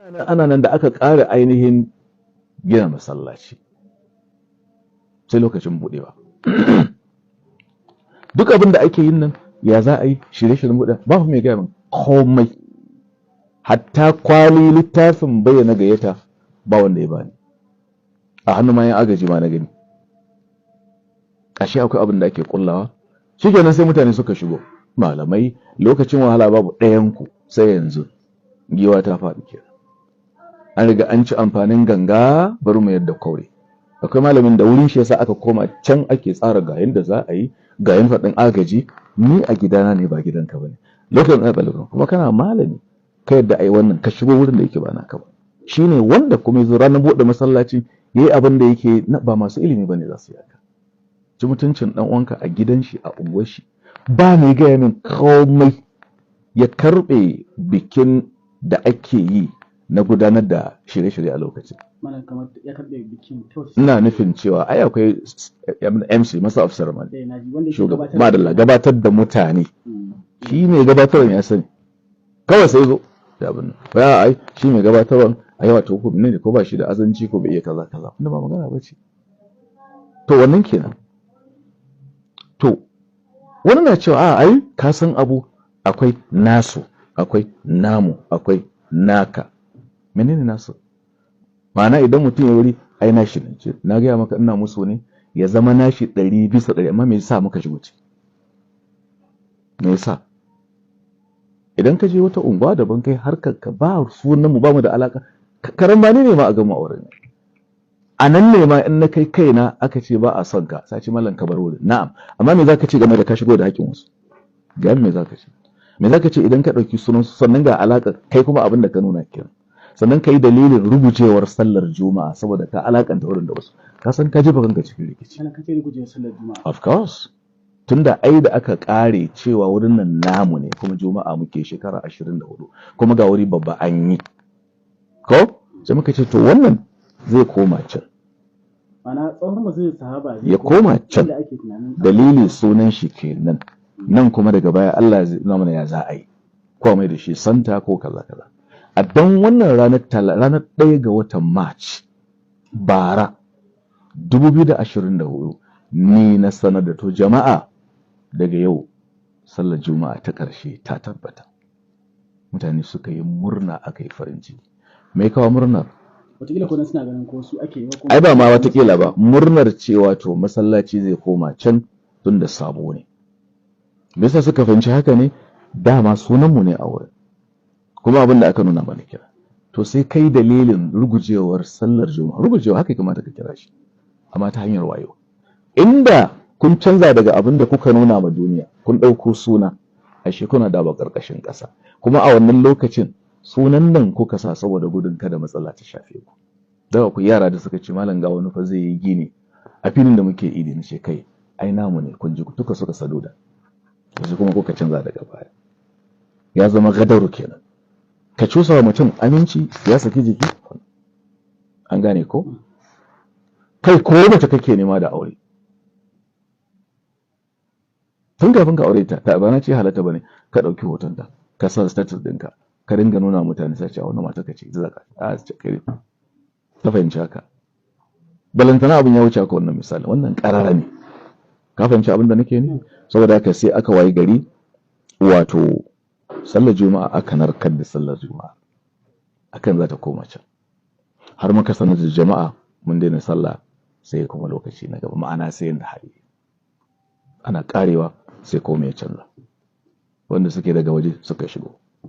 Ana nan da aka ƙara ainihin gina masallaci, sai lokacin buɗewa. Duk abin da ake yin nan, ya za a yi shirye-shiryen buɗe, ba mai gaya min komai. Hatta kwali littafin bayyana gayyata ba wanda ya bani, a hannu ma yan agaji ma na gani. Ashe akwai abin da ake kullawa. Shikenan, sai mutane suka shigo, malamai, lokacin wahala babu ɗayan ku, sai yanzu giwa ta faɗi kenan. An riga an ci amfanin ganga, bari mu yadda kaure. Akwai malamin da wurin shi yasa aka koma can ake tsara ga yanda za a yi, ga yin faɗin agaji. Ni a gidana ne, ba gidanka bane. Lokacin da lokacin kuma kana malami, ka yadda ai wannan, ka shigo wurin da yake ba naka ba. Shine wanda kuma yazo ranar buɗe masallaci yayi abin da yake ba masu ilimi bane za su yi haka. Ci mutuncin dan uwanka a gidan shi, a unguwar shi, ba mai gaya min komai. Ya karbe bikin da ake yi na gudanar da shirye-shirye a lokacin. Malam, kamar ya karɓe bikin ta wace? Ina nufin cewa ai akwai MC, master of ceremony. Eh, naji, wanda yake shugaban gabatar. Madalla, gabatar da mutane. Shi mai gabatarwan ya sani, kawai sai zo da abin nan, ya ai shi mai gabatarwan ai wato ko ne ko ba shi da azanci ko bai iya kaza kaza, wanda ba magana ba ce. To, wannan kenan. To, wani na cewa a ai ka san abu, akwai nasu, akwai namu, akwai naka. Menene nasu? Ma'ana idan mutum ya wuri ai nashi ne. Ce, na gaya maka ina musu ne, ya zama nashi 100%, amma me yasa muka shigo ciki? Me yasa idan ka je wata unguwa daban kai harkar ka, ba sunan mu, ba mu da alaka? Karambani ne ma a gama auren a nan ne ma in na kai kaina aka ce ba a son ka, sai mallan ka bar wurin. Na'am, amma me zaka ce game da ka shigo da haƙƙin wasu? Ga me zaka ce, me zaka ce idan ka ɗauki sunan su? Sannan ga alaka kai kuma abin da ka nuna kenan. Sannan ka yi dalilin rugujewar sallar Juma'a saboda ka alakanta wurin da wasu. Ka san ka jefa kanka cikin rikici. Malam, ka ce rugujewar sallar Juma'a? Of course, tunda ai da aka kare cewa wurin nan namu ne, kuma Juma'a muke shekara 24, kuma ga wuri babba an yi ko, sai muka ce to wannan zai koma can. Ma'ana tsohon Masjidin Sahaba zai Ya koma can. Inda ake tunanin. Dalili sunan shi kenan nan. Kuma daga baya Allah ya nuna mana ya za a yi ko mai da shi center ko kaza kaza. A don wannan ranar ranar 1 ga watan March bara 2024 ni na sanar da to jama'a, daga yau sallar Juma'a ta ƙarshe ta tabbata. Mutane suka yi murna, aka yi farin ciki. Me kawo murnar? Wataƙila ko suna ganin ko su ake yi ko Ai ba ma watakila ba, murnar cewa to masallaci zai koma can tun da sabo ne. Bisa suka fahimci haka ne, dama sunanmu ne a wurin, kuma abin da aka nuna mana kira. To, sai kai dalilin rugujewar sallar Juma'a. Rugujewa haka ya kamata ka kira shi, amma ta hanyar wayo, inda kun canza daga abin da kuka nuna ma duniya, kun ɗauko suna, ashe kuna da ba ƙarƙashin ƙasa. Kuma a wannan lokacin sunan nan kuka sa saboda gudun kada matsala ta shafe ku. Daga ku yara da suka ce, "Malam, ga wani fa zai yi gini a filin da muke idi." Na ce, "Kai, ai namu ne, kun ji." Duka suka saduda. Yanzu kuma kuka canza daga baya, ya zama gadaru kenan. Ka cusa wa mutum aminci, ya saki jiki. An gane ko? Kai, ko mace kake nema da aure, tun kafin ka aure ta, ta ba na ce halatta bane, ka ɗauki hotonta ka sa status ɗinka, ka ringa nuna mutane, sai ce wannan mata ka ce zaka a ce kai ta fahimci haka. Balantana abin ya wuce haka. Wannan misali, wannan ƙarara ne. Ka fahimci abin da nake ne? Saboda haka sai aka wayi gari, wato sallar Juma'a aka narkar da sallar Juma'a akan za ta koma can, har muka sanar da jama'a mun daina sallah sai kuma lokaci na gaba, ma'ana sai yanda hali. Ana karewa sai komai ya canza, wanda suke daga waje suka shigo.